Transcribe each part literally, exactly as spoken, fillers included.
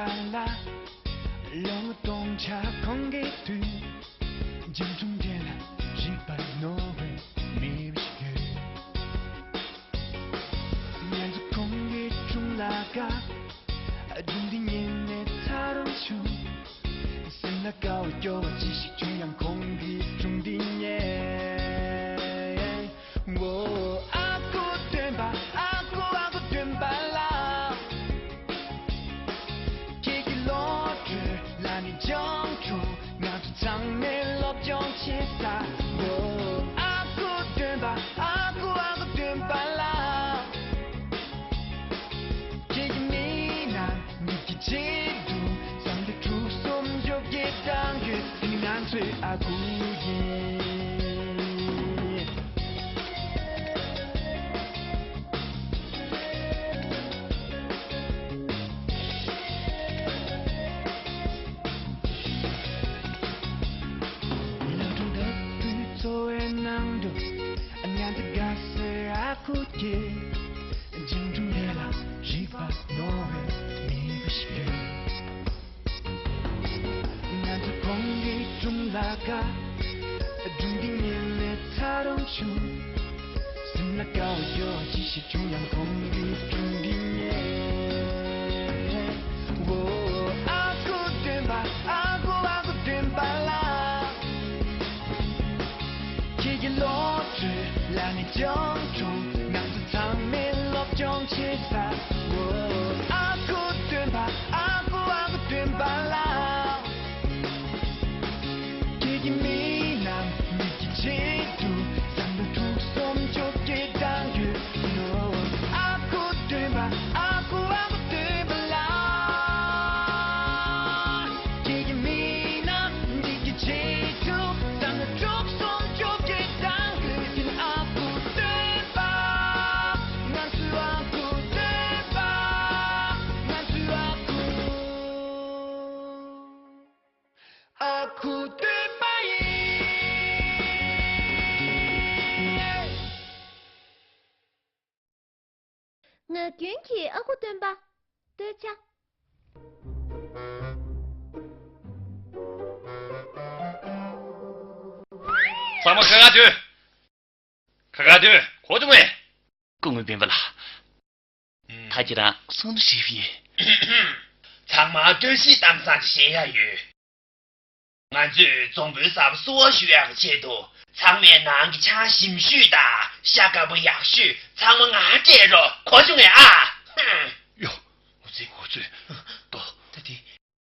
ལ། ལོ་ངོ་སྟོང་ཕྲག་གོང་གི་དུས། འཇིགས་སྒྲོམ་དེ་ལ་རིག་པ་རྣོ་བའི་མི་ཞིག་ཡོད། ང་ཚོ་ཁོང་གི་དྲུང་ལ་དགའ། སྒྲུང་འདི་ཉན་ནས་ཚ་རོང་བྱུང་། སེམས་ལ་དགའ་བ་སྐྱོ་བ་ཅི་ཞིག་བྱུང་ཡང་ཁོང་གི་སྒྲུང་འདི་ཉན། ཨ་ཁུ་སྟོན་པ། ཨ་ཁུ་ཨ་ཁུ་སྟོན་པ་ལགས། ཁྱེད་ཀྱི་བློ་གྲོས་ལ་ནི་སྦྱོང་གྲུབ། ང་ཚོ་ཚང་མས་སློབ་སྦྱོང་བྱེད་ས། ཨ་ཁུ་སྟོན་པ། ཨ་ཁུ་ཨ་ཁུ་སྟོན་པ་ལགས། ཁྱེད་ཀྱི་མིག་ནང་མིག་གི་བརྗིད་དུ་བསམ་བློ་དྲུག་གསུམ་བཅོ་བརྒྱད་བཏང་ཡོད། དེ་ནི་ང་ཚོའི་ཨ་ཁུ་ཡིན། ཉི་མ་དྲུག་ལྟ་བུའི་འཚོ་བའི་ནང་དུ། ང་ཚོ་དགའ་སའི་ཨ་ཁུ་དེ། འཇིགས་སྒྲོམ་དེ་ལ་རིག་པ་རྣོ་བའི་མི་བུ་ཞིག་ཡོད། ང་ཚོ་ཁོང་གི་དྲུང་ལ་དགའ། སྒྲུང་འདི་ཉན་ནས་ཚ་རོང་བྱུང་། སེམས་ལ་དགའ་བ་སྐྱོ་བ་ཅི་ཞིག་བྱུང་ཡང་ཁོང་གི་སྒྲུང་འདི་ཉན། ཨ་ཁུ་སྟོན་པ། ཨ་ཁུ་ཨ་ཁུ་སྟོན་པ་ལགས། ཁྱེད་ཀྱི་བློ་གྲོས་ལ་ནི་སྦྱོང་གྲུབ། ང་ཚོ་ཚང་མས་སློབ་སྦྱོང་བྱེད་ས། ཨ་ཁུ་སྟོན་པ། ཨ་ཁུ་ཨ་ཁུ་སྟོན་པ་ལགས། ཁྱེད་ཀྱི་མིག་ནང་མིག་གི་བརྗིད་དུ་བསམ་བློ་དྲུག་གསུམ་བཅོ་བརྒྱད་བཏང་ཡོད་ནོ། ཨ་ཁུ་སྟོན་པ། ཨ་ཁུ་ཨ་ཁུ་སྟོན་པ་ལགས། ཁྱེད་ཀྱི་མིག་ནང་མིག་གི་བརྗིད་དུ་བསམ་བློ་དྲུག་གསུམ་བཅོ་བརྒྱད་བཏང་ཡོད་ཀྱི་ཨ་ཁུ་སྟོན་པ། ང་ཚོའི་ཨ་ཁུ་སྟོན་པ། ང་ཚོའི་ཨ་ཁུ། ཨ་ཁུ་སྟོན་པ་ཡིན། ངག་རྒྱུན་གྱི་ཨ་ཁུ་སྟོན་པ། སྟོད་ཆ། ཚང་མ་ཁ་ཁ་སྡོད། ཁ་ཁ་སྡོད། གོ་བྱུང་ངས། སྐུ་ངོ་སྤེན་པ་ལགས། ད་ཁྱེད་རང་གསུང་རེ་ཞུས་པ་ཡིན། ཚང་མ་བཀྲ་ཤིས་གཏམ་བཟང་ཅིག་བཤད་ཡ་ཡོད། ང་ཚོས་རྫོང་དཔོན་གསར་པ་བསུ་བ་ཞུ་ཡག་གི་ཆེད་དུ། ཚང་མས་ནང་གི་ཆང་ཞིམ་ཤོས་དང་ཤ་དཀར་པོ་ཡག་ཤོས་ཚང་མ་ང་སྤྲད་རོགས། གོ་བྱུང་ངས་ཨ། ཧུམ། ཡོ། འོ་ཙི་འོ་ཙི། ཏོ། ད་དེ།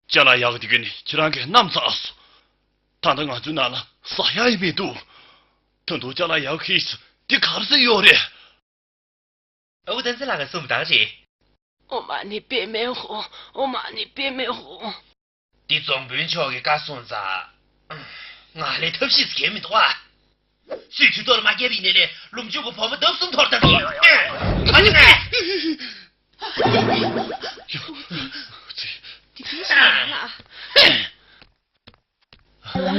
ཅ་ལག་ཡག་གི་དེ་ག་ནི་ཁྱེད་རང་གིས་བསྣམས་ཚར་སོང་། ད་ལྟ་ང་ཚོའི་ནང་ལ་ཟ་ཡག་ཡང་མི་འདུག་ད་དུང་ཅ་ལག་ཡག་གི་ཁེ་ཆེ་དེ་ག་རེ་ཟེར་ཡོད་རེད། ཨ་ཁུ་བསྟན་འཛིན་ལགས་ཀྱིས་གསུངས་པ་དང་རེད། ཨོཾ་མ་ཎི་པདྨེ་ཧཱུྃ། ཨོཾ་མ་ཎི་པདྨེ་ཧཱུྃ། འདི་རྫོང་དཔོན་མཆོག་གིས་བཀའ་གསུངས་ཙང་། ང་ལས་ཐབས་ཤེས་གལ་མི་འདུག་ཨ། སུས་དུས་ཐོག་ལ་མ་བསྐྱལ་བ་ཡིན་ནའི་ལས་ལུམ་ཆུང་གི་བུ་མོ་ལྡབ་གསུམ་འཐོར་ཐབས་ཡིན། ཨེ། ག་ཅི་ནས། དེ་དུས་ཤིག་ལ། ཧའི།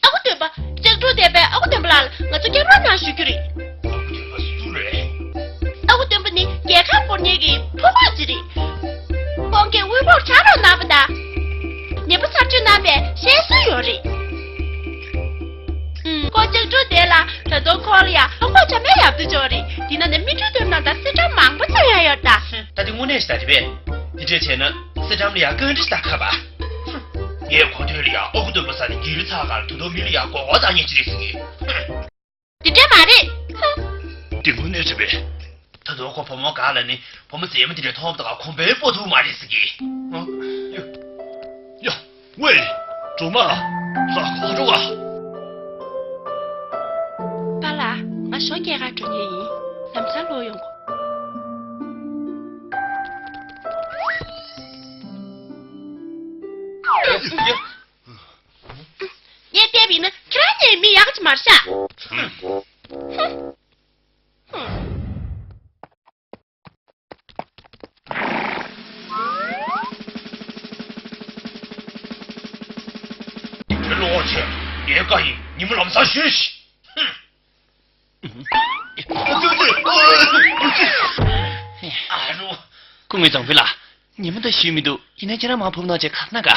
ཨ་ཁུ་སྟོན་པ། ལྕགས་ཕྲུག་སྡེ་པའི་ཨ་ཁུ་སྟོན་པ་ལགས་ལ་ང་ཚོ་སྐྱབས་རོགས་གནང་ཞུ་རྒྱུ་རེད། ཨ་ཁུ་སྟོན་པ་སུ་རེད། ཨ་ཁུ་སྟོན་པ་ནི་རྒྱལ་ཁ་སྤོར་མཁན་གྱི་ཕོ་རྒོད་ཅིག་རེད། ཁོང་གིས་དབུལ་པོར་ཕྱག་རོགས་གནང་བ་དང་། ཉེ་པོ་ཚར་གཅོད་གནང་བའི་ཤེས་སྲོལ་ཡོད་རེད། ཨུམ། ཁོ་ལྕགས་ཕྲུག་སྡེ་ལ་ད་དུང་ཁོ་ལ་ཡང་ལྷོ་ཁོག་ཆ་མེད་ཡག་པོ་འབྱོར་རེད། དེ་ན་ནས་མི་འགྲོ་དོན་ནང་ད་སེ་འགྲམ་མང་པོ་ཐོན་ཡ་ཡོད་ད། ད་དེ་དངོས་གནས་ཤིག་ད་རེད་པས། དེ་འདྲས་བྱས་ན་སེ་འགྲམ་ལ་ཡང་བཀའ་འདྲི་ཞིག་ད་ཁ་པ། ངས་གོ་ཐོས་ལ་ཡང་ཨ་ཁུ་སྟོན་པ་ས་ནས་སྒེར་ཚགས་ཁར་ད་དུང་མི་ལ་ཡང་མགོ་སྐོར་བཏང་མཁན་ཅིག་རེད་ཟེར་གི། དེ་འདྲས་མ་རེད། ཧ། དེ་དངོས་གནས་རེད་པས། ད་དུང་ཁོ་བུ་མོ་སྒང་ལ་ནི་བུ་མོ་མཛེས་མ་དེ་འདྲས་མཐོང་བ་དང་གོམ་པའི་སྤོ་ཐུབ་མ་རེད་ཟེར་གི། ཨ། ཡ། ཡ། ཝེ། སྒྲོལ་མ། ལ་ཁོ་འགྲོ་བ། པཱ་ལགས། ང་ཞོགས་ཀས་ཁ་འགྲོ་མཁན་ཡིན། ལམ་སང་ལོག་ཡོང་གོ། ཡ། ཡ། ངས་བལྟས་པ་ཡིན་ན་ཁྱེད་རང་གཉིས་མི་ཡག་གི་མ་རེད་ཤག་ཁྱེད་ལོག་ཆེ། ངའི་བཀའ་ཡིན། ཉིན་མོ་ལམ་སང་བཞུད་ཤིག་ཨ་ཙི་ཙི། ཨ་ཙི། སྐུ་ངོ་རྫོང་དཔོན་ལགས། ཉིན་མོ་འདི་ཞུས་མི་འདུག་ཡིན་ན་ཁྱེད་རང་མར་བུད་ན་བྱས་ག་རེ་གནང་ག་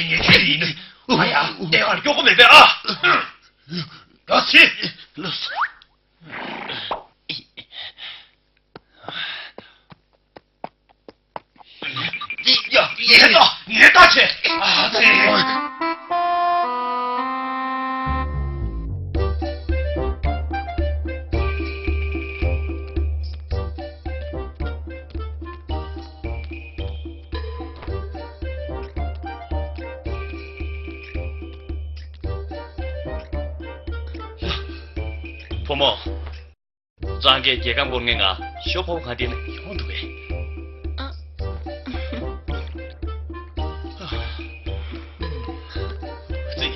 ངས་ཁྱོད་ཡིན། ཨ་ཡ། ལྟེ་བར་སྐྱོ་གོ་མེད་པས་ཨ། ཡ་ཆི། ལོས། ཡ། ཡ། ཡ། ད་ཆེ། ཨ་ཙི། བུ་མོ། རང་གིས་རྒྱལ་ཁམས་སྐོར་ངེད་ང་ཞོ་ཕོར་པ་གང་དེ་ལ་ཡོང་འདུག་པས། ཨ། ཙི།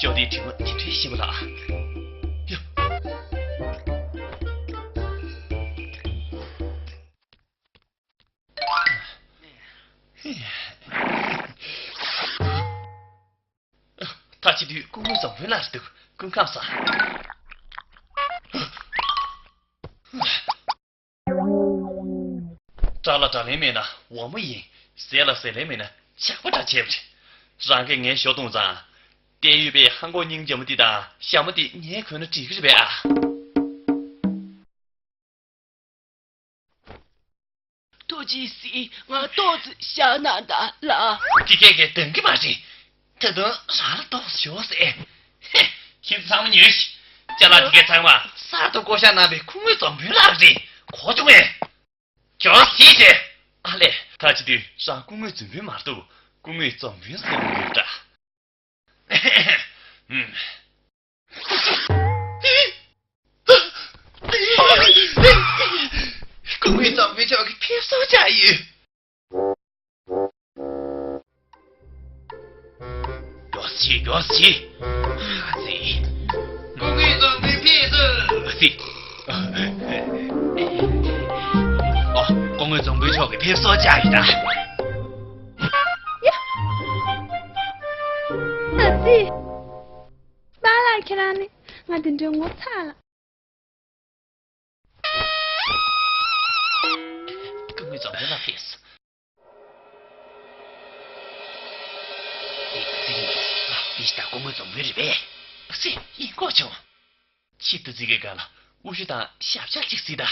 ཞོ་དེའི་དྲི་མ་དེ་འདྲའི་ཞིམ་པ་ལ། ཡ། ད་བྱེད་དུས་སྐུ་ངོ་རྫོང་དཔོན་ལགས་རེད་འདུག་སྐུ་ཁམས་བཟང་། དགྲ་ལ་དགྲ་ལན་མེད་ན་འོག་མ་ཡིན། ཟས་ལ་ཟས་ལན་མེད་ན་ཇག་པ་འདྲ་བྱས་པ་རེད། རང་གིས་ངའི་ཞོ་བཏུང་ཙང་། བལྟས་ཡོད་པའི་ཧང་གོ་སྙིང་རྗེ་མོ་འདི་དང་ཞྭ་མོ་འདི་ངས་གོན་ན་འགྲིག་གི་རེད་པས་ཨ། ཐུགས་རྗེ་གཟིགས། ང་ཏོག་ཙམ་བཞག་གནང་དང་ལགས། དེ་སྐད་ཀྱིས་འདང་གི་མ་རེད། ད་དུང་རང་ལ་ཏོག་ཙམ་ཞོག་ཟེར། ཧེ། ཁྱེད་ཚོ་ཚང་མ་ཉོན་ཞིག་ཅ་ལག་དེ་གའི་ཚང་མ་གསར་དུ་བསྐོ་བཞག་གནང་བའི་སྐུ་ངོ་རྫོང་དཔོན་ལགས་རེད། གོ་བྱུང་ངས། ཇོ་སི་ཏེ། ཨ་ལས། ད་བྱེད་དུས་རང་སྐུ་ངོ་རྫོང་དཔོན་མ་གཏོགས་སྐུ་ངོ་རྫོང་དཔོན་ཟེར་མི་ཡོད་འདྲ། ཨུམ། སྐུ་ངོ་རྫོང་དཔོན་མཆོག་གི་ཕེབས་བསུ་བྱ་ཡོད། མགྱོགས་སེ་མགྱོགས་སེ། ཨ་ཙི། སྐུ་ངོ་རྫོང་དཔོན་ཕེབས་སོང་། ཨ་ཙི། ཨོ། སྐུ་ངོ་རྫོང་དཔོན་མཆོག་གི་ཕེབས་བསུ་བྱ་ཡོད་ད། ཨ་ཙི། པཱ་ལགས་ཁྱེད་རང་ནི་ང་འདི་འདྲའི་ངོ་ཚ་ལ། སྐུ་ངོ་རྫོང་དཔོན་ལགས་ཕེབས་སོང་། དེ་ཙི་རི་ལ་དེ་ཤི་ད་སྐུ་ངོ་རྫོང་དཔོན་རེད་པས། ཨ་ཙི། ཡིན་གོ་བྱུང་། ཆེད་དུ་ཙི་གེ་ག་ལ་དབུ་ཞྭ་དང་ཞབས་ཞྭ་གཅིག་གཟིགས་དང་།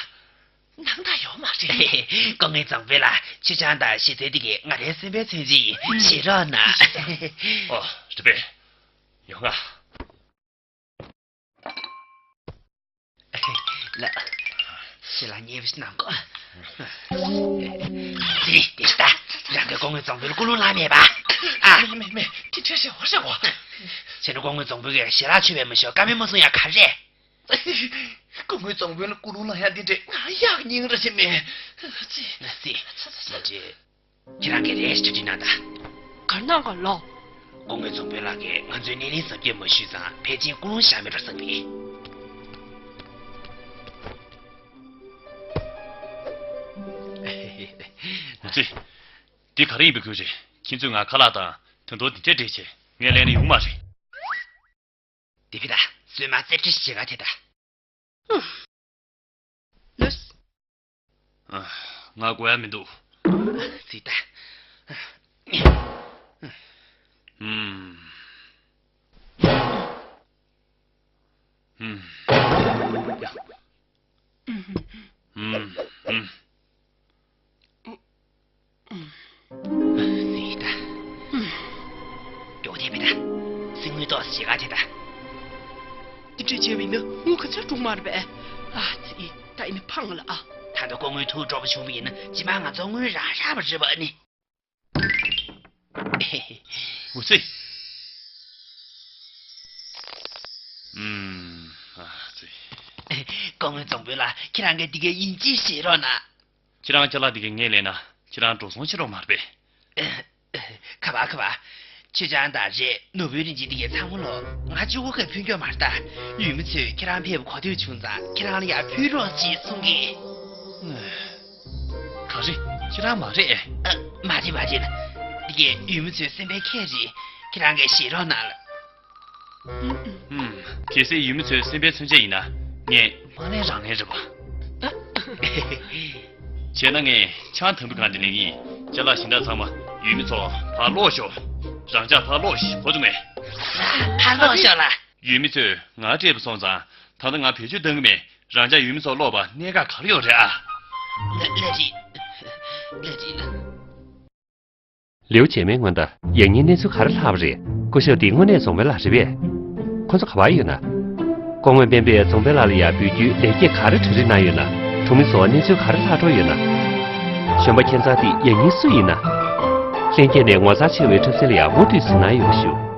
སྣང་དག་ཡོད་མ་རེད། སྐུ་ངོ་རྫོང་དཔོན་ལགས། ཆུ་ཆང་དང་ཞེ་ཚལ་དེ་གས་ང་རའི་སེམས་པའི་མཚོན་བྱེད་ཡིན། བཞེས་རོགས་གནང་། ཨོ། རེད་པས། ཡོང་ང་། ལགས། ཞེ་ལ་ཉེ་བ་ཞིག་གནང་གོ། ཙི་རི་དེ་ལྟ། རང་གི་སྐུ་ངོ་རྫོང་དཔོན་ལ་ཀུན་སློང་ལངས་མེད་པ། ཨ། མེད་མེད་མེད། དེ་འདྲ་ཞིག་ཧོར་ཞིག་གོ། བྱས་ན་སྐུ་ངོ་རྫོང་དཔོན་གྱིས་ཞལ་ལག་མཆོད་པའི་མི་ཤོག་བཀའ་མོལ་མ་གསུང་ཡ་ག་རེ། སྐུ་ངོ་རྫོང་དཔོན་ལ་ཀུན་སློང་ལངས་ཡ་འདི་འདྲས་ང་ཡག་སྙིང་ར་ཞིག་མེད། ཙི། ཙི། ཙི། ཁྱེད་རང་གིས་རེ་ཞིག་གྲ་སྒྲིག་གནང་དང་། ག་རེ་གནང་ག་ལགས། སྐུ་ངོ་རྫོང་དཔོན་ལགས་ཀྱིས་ང་ཚོའི་སྣེ་ལེན་གཟབ་རྒྱས་མ་ཞུས་ཙང་ཕལ་ཆེར་ཀུན་སློང་བཞག་མེད་འགྲོ་བསམ་གི། འོ་ཙི། འདི་ག་རེ་ཡིན་པའི་ཁུལ་རེད། ཁྱེད་ཚོས་ང་ཁ་ལག་དང་དོན་དོ་འདི་འདྲས་སྤྲད་བྱས་ངས་ལེན་ན་ཡོང་མ་རེད། དེ་བི་ད་སོས་མ་རྩེ་ཁྲི་ཞེ་ག་དེ་ད། ལོས། ང་དགོས་ཡ་མི་འདུག་ཙི་ད། ཧུམ། ཧུམ། ཧུམ། ཧུམ། ཟིན་ད། མགྱོགས་དེ་མི་ད། སྲིང་མོའི་ཏོག་ཙམ་ཞེ་ག་དེ་ད། འདི་འདྲས་བྱས་པ་ཡིན་ན་དངུལ་ག་ཚོད་འགྲོ་གི་མ་རེད་པས། ཨ་ཙི། ད་ཡིན་ན་ཕངས་ལ་ཨ། ད་ལྟ་སྐུ་ངོའི་ཐུགས་སྤྲོ་པོ་བྱུང་བ་ཡིན་ན་རྗེས་མ་ང་ཚོ་དངུལ་རག་རག་པ་རེད་པ་ཨ་ནི། འོ་ཙི། ཨུམ། ཨ་ཙི། སྐུ་ངོ་རྫོང་དཔོན་ལགས། ཁྱེད་རང་གིས་འདི་གའི་ཡིན་གཅིག་བཞེས་རོགས་གནང་། ཁྱེད་རང་ཅ་ལག་འདི་གའི་ངས་ལེན་ན་ཁྱེད་རང་འགྲོ་སོང་བྱེད་རོགས་མ་རེད་པས། ཁ་པར་ཁ་པར། ཆུ་ཆང་དང་རས་ནོར་བུའི་རིན་ཆེན་འདི་གའི་ཚང་མ་ལོ། ང་གཅིག་པོ་གིས་ཕུལ་རྒྱུ་མ་རེད་ད། ཡུལ་མི་ཚོས་ཁྱེད་རང་ཕེབས་པ་གོ་ཐོས་བྱུང་ཙང་ཁྱེད་རང་ལ་ཡར་ཕུལ་རོགས་ཞེས་གསུང་གི། ག་རེ། ཁྱེད་རང་མ་རེད། ཨ། མ་རེད་མ་རེད། འདི་གའི་ཡུལ་མི་ཚོའི་སེམས་པའི་ཁྱད་རེད། ཁྱེད་རང་གིས་བཞེས་རོགས་གནང་ལ། ཧུམ། གལ་སྲིད་ཡུལ་མི་ཚོའི་སེམས་པའི་མཚོན་ཆ་ཡིན་ན་ངས་ ཨ་ནེ་རང་ནེ་རེད་པ། བྱས་ན་ངས་ཆང་དམ་བུ་གང་དེ་ལེན་གི་ཡིན། ཅ་ལག་གཞན་དག་ཚང་མ་ཡུལ་མི་ཚོ་ཕར་སློག་ཤོག་རང་ཅག་ཕར་སློག་ཤིག་གོ་ཐུབ་མེད། ཕར་སློག་ཤོག་ལ། ཡུལ་མི་ཚོས་ང་སྤྲད་པ་སོང་ཙང་ད་ལྟ་ང་བེད་སྤྱོད་གཏང་གི་མེད། རང་ཅག་ཡུལ་མི་ཚོ་སློག་པ་གནད་འགག་ག་རེ་ཡོད་རེད་ཨ། ལ་ལ་རི། ལ་རི་ལ། ལིའུ་ཆེན་མོའི་སྔོན་དུ་ཡང་སྙིང་གནས་ཚུལ་ག་རེ་ལྷག་པ་རེད། སྐུ་ཞབས་འདི་དངོས་གནས་རྫོང་དཔོན་ལགས་རེད་པས། ཁོ་ཚོ་ག་པར་ཡོད་ན། སྐུ་ངོ་སྤེན་པས་རྫོང་དཔོན་ལགས་ལ་ཡང་འབུལ་རྒྱུའི་ལེགས་སྐྱེས་ག་རེ་གྲ་སྒྲིག་གནང་ཡོད་ན། གྲོང་མི་ཚོ་གནས་ཚུལ་ག་རེ་ལྷག་འགྲོ་ཡོད་ན། གཞོན་པ་ཁྱད་མཚར་འདི་ཡང་སྙིང་སུ་ཡིན་ན། ལྷན་རྒྱས་ནས་ངོ་མཚར་ཆེ་བའི་འཁྲབ་ཚན་ལ་ཡང་མུ་མཐུད་གཟིགས་གནང་ཡོང་བ་ཞུ།